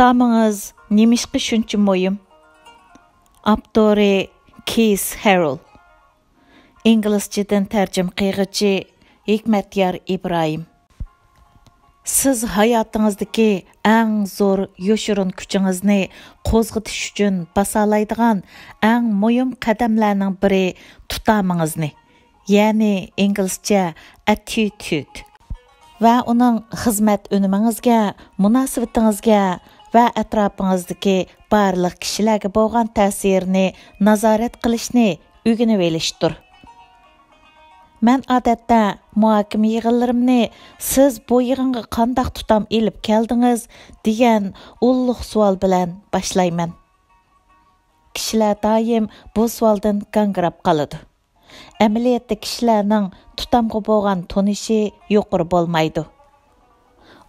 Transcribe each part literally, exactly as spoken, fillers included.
تۇتامىڭىز نېمىشقا شۇنچە مۇھىم؟ ئاپتورى كېيس ھېررول. ئىنگلىزچىدىن تەرجىمە قىلغۇچى ھېكمەتيار ئىبراھىم. سىز ھاياتىڭىزدىكى ئەڭ زور يوشۇرۇن كۈچىڭىزنى قوزغىتىش ئۈچۈن باسالايدىغان ئەڭ مۇھىم قەدەملەرنىڭ بىرى تۇتامىڭىزنى، يەنى ئىنگلىزچە ئەتىتيۇت ۋە ئۇنىڭ خىزمەت ئۈنۈمىڭىزگە، مۇناسىۋىتىڭىزگە ۋە ئەتراپىڭىزدىكى بارلىق كىشىلەرگە بولغان تەسىرىنى نازارەت قىلىشنى ئۆگىنىۋېلىشتۇر. مەن ئادەتتە مۇھاكىمە يىغىنلىرىمنى «سىز بۇ يىغىنغا قانداق تۇتام ئېلىپ كەلدىڭىز؟» دېگەن ئۇللۇق سوئال بىلەن باشلايمەن. كىشىلەر دائىم بۇ سوئالدىن گاڭگىراپ قالىدۇ. ئەمەلىيەتتە كىشىلەرنىڭ تۇتامغا بولغان تونۇشى يۇقىرى بولمايدۇ.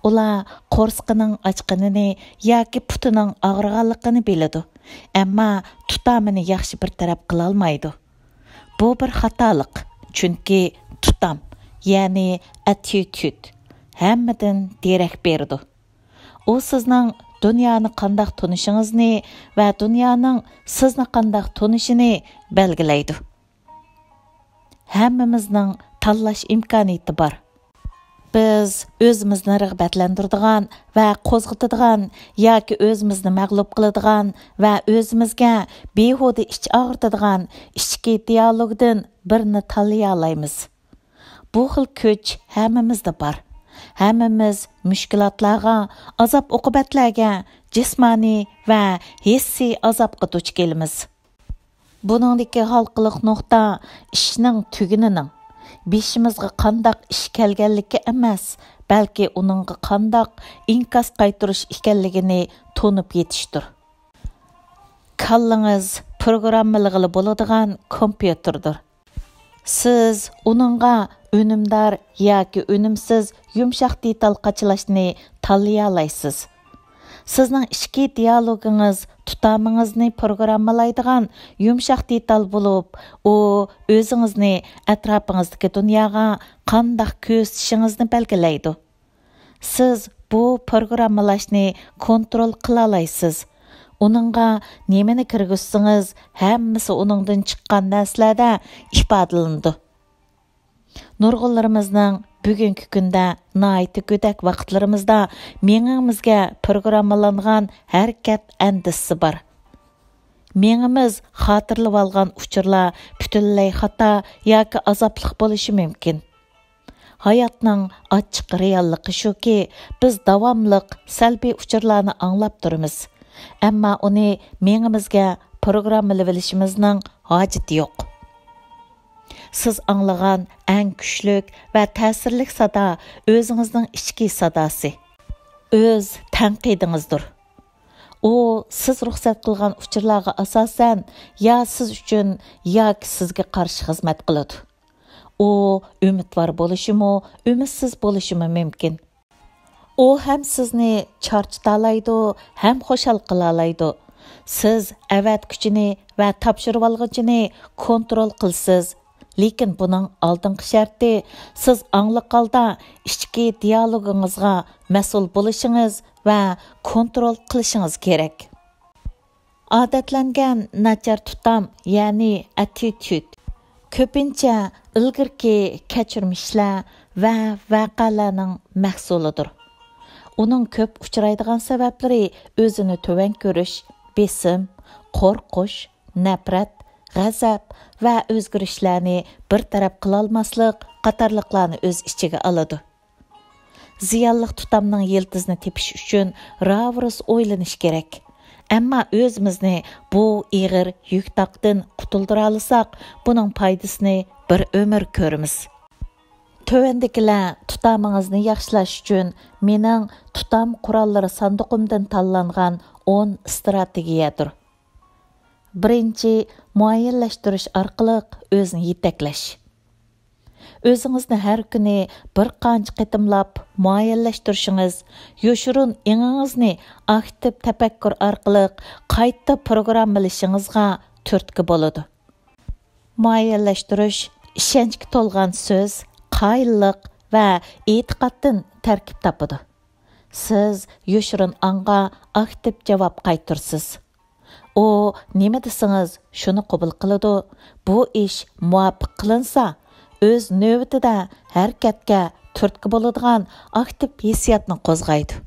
ئۇلار قورسىقىنىڭ ئاچقىنىنى ياكى پۇتىنىڭ ئاغرىغانلىقىنى بىلىدۇ، ئەمما تۇتامىنى ياخشى بىر تەرەپ قىلالمايدۇ. بۇ بىر خاتالىق، چۈنكى تۇتام، يەنى ئەتىتيۇت ھەممىدىن دېرەك بېرىدۇ. ئۇ سىزنىڭ دۇنيانى قانداق تونۇشىڭىزنى ۋە دۇنيانىڭ سىزنى قانداق تونۇشىنى بەلگىلەيدۇ. ھەممىمىزنىڭ تاللاش ئىمكانىيىتى بار. بىز ئۆزىمىزنى رىغبەتلەندۈرىدىغان ۋە قوزغىتىدىغان ياكى ئۆزىمىزنى مەغلۇپ قىلىدىغان ۋە ئۆزىمىزگە بىھۇدە ئىچ ئاغرىتىدىغان ئىچكى دىيالوگدىن بىرنى تاللىيالايمىز. بۇ خىل كۈچ ھەممىمىزدە بار. ھەممىمىز مۈشكۈلاتلارغا، ئازاب-ئوقۇبەتلەرگە، جىسمانىي ۋە ھېسسىي ئازابقا دۇچ كېلىمىز. بۇنىڭدىكى ھالقىلىق نۇقتا ئىشنىڭ تۈگۈنىنىڭ بېشىمىزغا قانداق ئىش كەلگەنلىكى ئەمەس، بەلكى ئۇنىڭغا قانداق ئىنكاس قايتۇرۇش ئىكەنلىكىنى تونۇپ يېتىشتۇر. كاللىڭىز پروگراممىلىغىلى بولىدىغان كومپيۇتېردۇر. سىز ئۇنىڭغا ئۈنۈمدار ياكى ئۈنۈمسىز يۇمشاق دېتال قاچىلاشنى تاللىيالايسىز. سىزنىڭ ئىچكى دىيالوگىڭىز تۇتامىڭىزنى پروگراممىلايدىغان يۇمشاق دېتال بولۇپ، ئۇ ئۆزىڭىزنى ئەتراپىڭىزدىكى دۇنياغا قانداق كۆزىتىشىڭىزنى بەلگىلەيدۇ. سىز بۇ پروگراممىلاشنى كونترول قىلالايسىز. ئۇنىڭغا نېمىنى كىرگۈزسىڭىز، ھەممىسى ئۇنىڭدىن چىققان نەرسىلەردە ئىپادىلىنىدۇ. نۇرغۇنلىرىمىزنىڭ بۈگۈنكى كۈندە ناھايىتى گۆدەك ۋاقىتلىرىمىزدا مېڭىمىزگە پروگراممىلانغان ھەرىكەت ئەندىزىسى بار. مېڭىمىز خاتىرىلىۋالغان ئۇچۇرلار پۈتۈنلەي خاتا ياكى ئازابلىق بولۇشى مۇمكىن. ھاياتنىڭ ئاچچىق رېئاللىقى شۇكى، بىز داۋاملىق سەلبىي ئۇچۇرلارنى ئاڭلاپ تۇرىمىز. ئەمما ئۇنى مېڭىمىزگە پروگراممىلىۋېلىشىمىزنىڭ ھاجىتى يوق. سىز ئاڭلىغان ئەڭ كۈچلۈك ۋە تەسىرلىك سادا ئۆزىڭىزنىڭ ئىچكى ساداسى، ئۆز تەنقىدىڭىزدۇر. ئۇ سىز رۇخسەت قىلغان ئۇچۇرلارغا ئاساسەن يا سىز ئۈچۈن ياكى سىزگە قارشى خىزمەت قىلىدۇ. ئۇ ئۈمىدۋار بولۇشىمۇ، ئۈمىدسىز بولۇشىمۇ مۇمكىن. ئۇ ھەم سىزنى چارچىتالايدۇ، ھەم خۇشال قىلالايدۇ. سىز ئەۋەتكۈچىنى ۋە تاپشۇرۇۋالغۇچىنى كونترول قىلىسىز. لېكىن بۇنىڭ ئالدىنقى شەرتى، سىز ئاڭلىق ھالدا ئىچكى دىيالوگىڭىزغا مەسئۇل بولۇشىڭىز ۋە كونترول قىلىشىڭىز كېرەك. ئادەتلەنگەن ناچار تۇتام، يەنى ئەتىتيۇت، كۆپىنچە ئىلگىرىكى كەچۈرمىشلەر ۋە ۋەقەلەرنىڭ مەھسۇلىدۇر. ئۇنىڭ كۆپ ئۇچرايدىغان سەۋەبلىرى ئۆزىنى تۆۋەن كۆرۈش، بېسىم، قورقۇش، نەپرەت، غەزەپ ۋە ئۆزگىرىشلەرنى بىر تەرەپ قىلالماسلىق قاتارلىقلارنى ئۆز ئىچىگە ئالىدۇ. زىيانلىق تۇتامنىڭ يىلتىزىنى تېپىش ئۈچۈن راۋۇرۇس ئويلىنىش كېرەك. ئەمما ئۆزىمىزنى بۇ ئېغىر يۈك تاقتىن قۇتۇلدۇرالىساق، بۇنىڭ پايدىسىنى بىر ئۆمۈر كۆرىمىز. تۆۋەندىكىلەر تۇتامىڭىزنى ياخشىلاش ئۈچۈن مېنىڭ تۇتام قوراللىرى ساندۇقۇمدىن تاللانغان ئون ئىستراتېگىيەدۇر. بىرىنچى، مۇئەييەنلەشتۈرۈش ئارقىلىق ئۆزىنى يېتەكلەش. ئۆزىڭىزنى ھەر كۈنى بىر قانچە قېتىملاپ مۇئەييەنلەشتۈرۈشىڭىز يوشۇرۇن ئېڭىڭىزنى ئاكتىپ تەپەككۇر ئارقىلىق قايتا پروگراممىلىشىڭىزغا تۈرتكە بولىدۇ. مۇئەييەنلەشتۈرۈش ئىشەنچكە تولغان سۆز، قايىللىق ۋە ئېتىقادتىن تەركىب تاپىدۇ. سىز يوشۇرۇن ئاڭغا ئاكتىپ جاۋاب قايتۇرىسىز. ئۇ نېمە دېسىڭىز، شۇنى قوبۇل قىلىدۇ. بۇ ئىش مۇۋاپىق قىلىنسا، ئۆز نۆۋىتىدە ھەرىكەتكە تۈرتكە بولىدىغان ئاكتىپ ھېسسىياتنى قوزغايدۇ.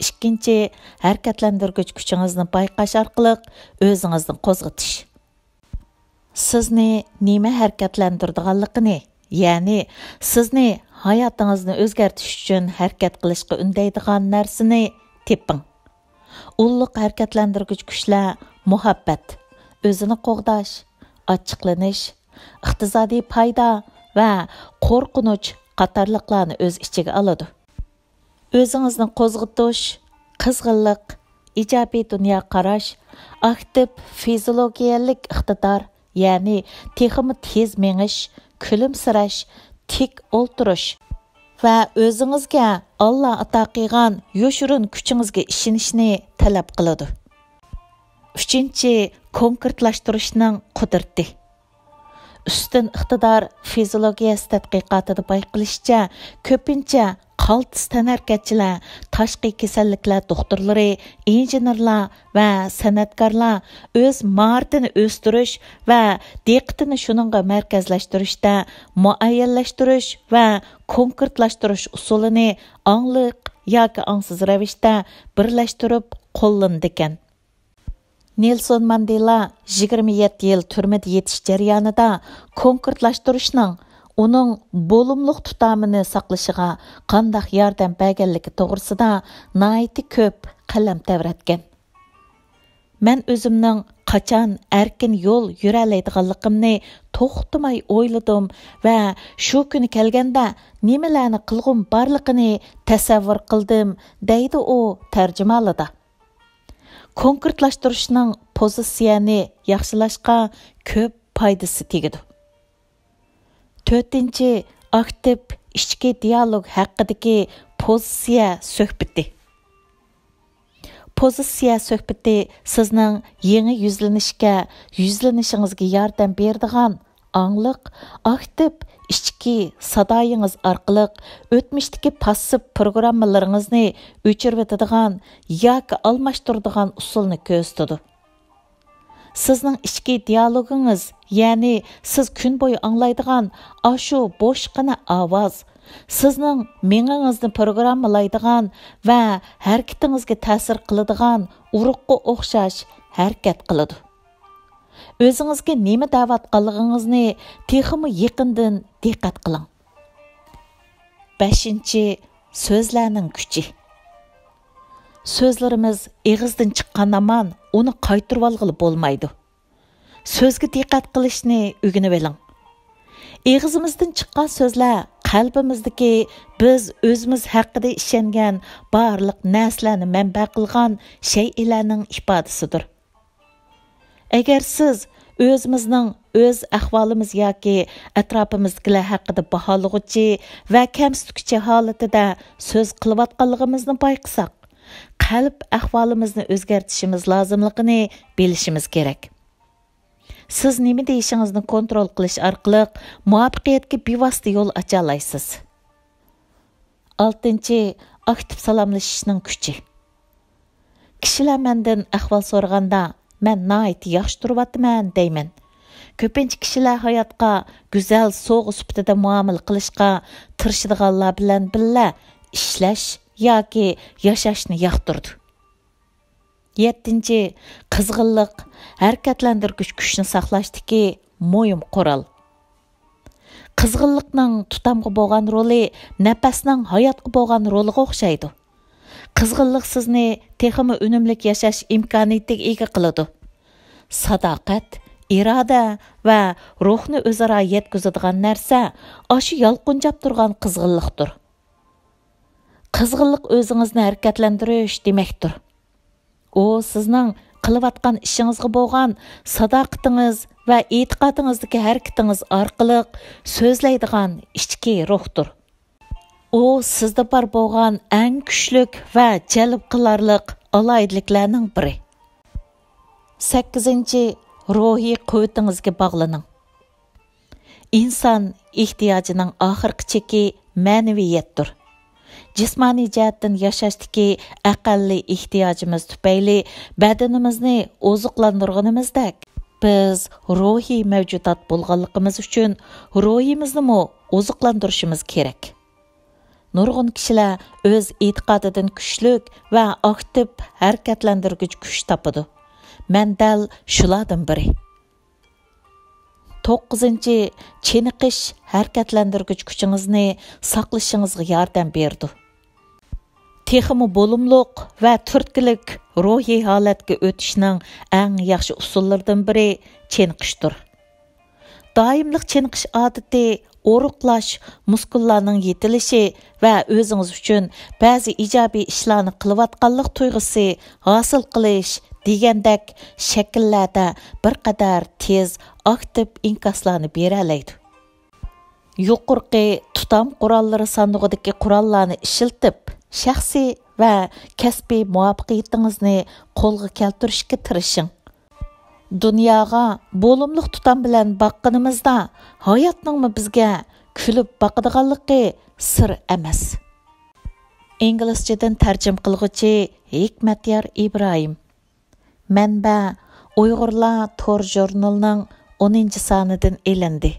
ئىككىنچى، ھەرىكەتلەندۈرگۈچ كۈچىڭىزنى بايقاش ئارقىلىق ئۆزىڭىزنى قوزغىتىش. سىزنى نېمە ھەرىكەتلەندۈرىدىغانلىقىنى، يەنى سىزنى ھاياتىڭىزنى ئۆزگەرتىش ئۈچۈن ھەرىكەت قىلىشقا ئۈندەيدىغان نەرسىنى تېپىڭ. ئۇللۇق ھەرىكەتلەندۈرگۈچ كۈچلەر مۇھەببەت، ئۆزىنى قوغداش، ئاچچىقلىنىش، ئىقتىسادىي پايدا ۋە قورقۇنچ قاتارلىقلارنى ئۆز ئىچىگە ئالىدۇ. ئۆزىڭىزنى قوزغىتىش، قىزغىنلىق، ئىجابىي دۇنيا قاراش، ئاكتىپ فىزىولوگىيەلىك ئىقتىدار، يەنى تېخىمۇ تېز مېڭىش، كۈلۈمسىرەش، تىك ئولتۇرۇش ۋە ئۆزىڭىزگە ئاللا ئاتا قىلغان يوشۇرۇن كۈچىڭىزگە ئىشىنىشنى تەلەپ قىلىدۇ. ئۈچىنچى، كونكرېتلاشتۇرۇشنىڭ قۇدرىتى. ئۈستۈن ئىقتىدار فىزىولوگىيەسى تەتقىقاتىدا بايقىلىشىچە، كۆپىنچە قالتىس تەنھەرىكەتچىلەر، تاشقى كېسەللىكلەر دوختۇرلىرى، ئىنژېنېرلار ۋە سەنئەتكارلار ئۆز ماھارىتىنى ئۆستۈرۈش ۋە دىققىتىنى شۇنىڭغا مەركەزلەشتۈرۈشتە مۇئەييەنلەشتۈرۈش ۋە كونكرېتلاشتۇرۇش ئۇسۇلىنى ئاڭلىق ياكى ئاڭسىز رەۋىشتە بىرلەشتۈرۈپ قوللىنىدىكەن. نېلسون ماندېلا يىگىرمە يەتتە يىل تۈرمىدە يېتىش جەريانىدا كونكرېتلاشتۇرۇشنىڭ ئۇنىڭ بولۇملۇق تۇتامىنى ساقلىشىغا قانداق ياردەم بەرگەنلىكى توغرىسىدا ناھايىتى كۆپ قەلەم تەۋرەتكەن. مەن ئۆزۈمنىڭ قاچان ئەركىن يول يۈرەلەيدىغانلىقىمنى توختىماي ئويلىدىم ۋە شۇ كۈنى كەلگەندە نېمىلەرنى قىلغۇم بارلىقىنى تەسەۋۋۇر قىلدىم، دەيدۇ ئۇ تەرجىمىھالىدا. كونكرېتلاشتۇرۇشنىڭ پوزىتسىيەنى ياخشىلاشقا كۆپ پايدىسى تېگىدۇ. تۆتىنچى، ئاكتىپ ئىچكى دىيالوگ ھەققىدىكى پوزىتسىيە سۆھبىتى. پوزىتسىيە سۆھبىتى سىزنىڭ يېڭى يۈزلىنىشكە، يۈزلىنىشىڭىزگە ياردەم بېرىدىغان ئاڭلىق، ئاكتىپ ئىچكى سادايىڭىز ئارقىلىق ئۆتمۈشتىكى پاسسىپ پروگراممىلىرىڭىزنى ئۆچۈرۈۋېتىدىغان ياكى ئالماشتۇرىدىغان ئۇسۇلنى كۆرسىتىدۇ. سىزنىڭ ئىچكى دىيالوگىڭىز، يەنى سىز كۈن بويى ئاڭلايدىغان ئاشۇ بوشقىنە ئاۋاز، سىزنىڭ مېڭىڭىزنى پروگراممىلايدىغان ۋە ھەرىكىتىڭىزگە تەسىر قىلىدىغان ئۇرۇققا ئوخشاش ھەرىكەت قىلىدۇ. ئۆزىڭىزگە نېمە دەۋاتقانلىقىڭىزنى تېخىمۇ يېقىندىن دىققەت قىلىڭ. بەشىنچى، سۆزلەرنىڭ كۈچى. سۆزلىرىمىز ئېغىزدىن چىققان ھامان ئۇنى قايتۇرۇۋالغىلى بولمايدۇ. سۆزگە دىققەت قىلىشنى ئۆگىنىۋېلىڭ. ئېغىزىمىزدىن چىققان سۆزلەر قەلبىمىزدىكى بىز ئۆزىمىز ھەققىدە ئىشەنگەن بارلىق نەرسىلەرنى مەنبە قىلغان شەيئىلەرنىڭ ئىپادىسىدۇر. ئەگەر سىز ئۆزىمىزنىڭ ئۆز ئەھۋالىمىز ياكى ئەتراپىمىزدىكىلەر ھەققىدە باھالىغۇچى ۋە كەمسىتكۈچى ھالىتىدە سۆز قىلىۋاتقانلىقىمىزنى بايقىساق، قەلب ئەھۋالىمىزنى ئۆزگەرتىشىمىز لازىملىقىنى بىلىشىمىز كېرەك. سىز نېمە دېيىشىڭىزنى كونترول قىلىش ئارقىلىق مۇۋەپپەقىيەتكە بىۋاسىتە يول ئاچالايسىز. ئالتىنچى، ئاكتىپ سالاملىشىشنىڭ كۈچى. كىشىلەر مەندىن ئەھۋال سورىغاندا، مەن ناھايىتى ياخشى تۇرۇۋاتىمەن دەيمەن. كۆپىنچە كىشىلەر ھاياتقا گۈزەل سوۋغا سۈپىتىدە مۇئامىلە قىلىشقا تىرىشىدىغانلار بىلەن بىللە ئىشلەش ياكى ياشاشنى ياقتۇرىدۇ. يەتتىنچى، قىزغىنلىق ھەرىكەتلەندۈرگۈچ كۈچنى ساقلاشتىكى مۇھىم قورال. قىزغىنلىقنىڭ تۇتامغا بولغان رولى نەپەسنىڭ ھاياتقا بولغان رولىغا ئوخشايدۇ. قىزغىنلىق سىزنى تېخىمۇ ئۈنۈملۈك ياشاش ئىمكانىيىتىگە ئىگە قىلىدۇ. ساداقەت، ئىرادە ۋە روھنى ئۆزئارا يەتكۈزىدىغان نەرسە ئاشۇ يالقۇنجاپ تۇرغان قىزغىنلىقتۇر. قىزغىنلىق ئۆزىڭىزنى ھەرىكەتلەندۈرۈش دېمەكتۇر. ئۇ سىزنىڭ قىلىۋاتقان ئىشىڭىزغا بولغان ساداقىتىڭىز ۋە ئېتىقادىڭىزدىكى ھەرىكىتىڭىز ئارقىلىق سۆزلەيدىغان ئىچكى روھتۇر. ئۇ سىزدە بار بولغان ئەڭ كۈچلۈك ۋە جەلپ قىلارلىق ئالاھىدىلىكلەرنىڭ بىرى. سەككىزىنچى، روھىي قۇۋۋىتىڭىزگە باغلىنىڭ. ئىنسان ئېھتىياجىنىڭ ئاخىرقى چېكى مەنىۋىيەتتۇر. جىسمانىي جەھەتتىن ياشاشتىكى ئەقەللىي ئېھتىياجىمىز تۈپەيلى بەدىنىمىزنى ئوزۇقلاندۇرغىنىمىزدەك، بىز روھىي مەۋجۇدات بولغانلىقىمىز ئۈچۈن روھىمىزنىمۇ ئوزۇقلاندۇرۇشىمىز كېرەك. نۇرغۇن كىشىلەر ئۆز ئېتىقادىدىن كۈچلۈك ۋە ئاكتىپ ھەرىكەتلەندۈرگۈچ كۈچ تاپىدۇ. مەن دەل شۇلاردىن بىرى. توققۇزىنچى، چېنىقىش ھەرىكەتلەندۈرگۈچ كۈچىڭىزنى ساقلىشىڭىزغا ياردەم بېرىدۇ. تېخىمۇ بولۇملۇق ۋە تۈرتكىلىك روھىي ھالەتكە ئۆتۈشنىڭ ئەڭ ياخشى ئۇسۇللىرىدىن بىرى چېنىقىشتۇر. دائىملىق چېنىقىش ئادىتى ئورۇقلاش، مۇسكۇللارنىڭ يېتىلىشى ۋە ئۆزىڭىز ئۈچۈن بەزى ئىجابىي ئىشلارنى قىلىۋاتقانلىق تۇيغۇسى ھاسىل قىلىش دېگەندەك شەكىللەردە بىر قەدەر تېز، ئاكتىپ ئىنكاسلارنى بېرەلەيدۇ. يۇقىرىقى تۇتام قوراللىرى ساندۇقىدىكى قوراللارنى ئىشلىتىپ، شەخسىي ۋە كەسپىي مۇۋەپپەقىيىتىڭىزنى قولغا كەلتۈرۈشكە تىرىشىڭ. دۇنياغا بولۇملۇق تۇتام بىلەن باققىنىمىزدا، ھاياتنىڭمۇ بىزگە كۈلۈپ باقىدىغانلىقى سىر ئەمەس. ئىنگلىزچىدىن تەرجىمە قىلغۇچى ھېكمەتيار ئىبراھىم. مەنبە: ئۇيغۇرلار تور ژۇرنىلىنىڭ ئونىنچى سانىدىن ئېلىندى.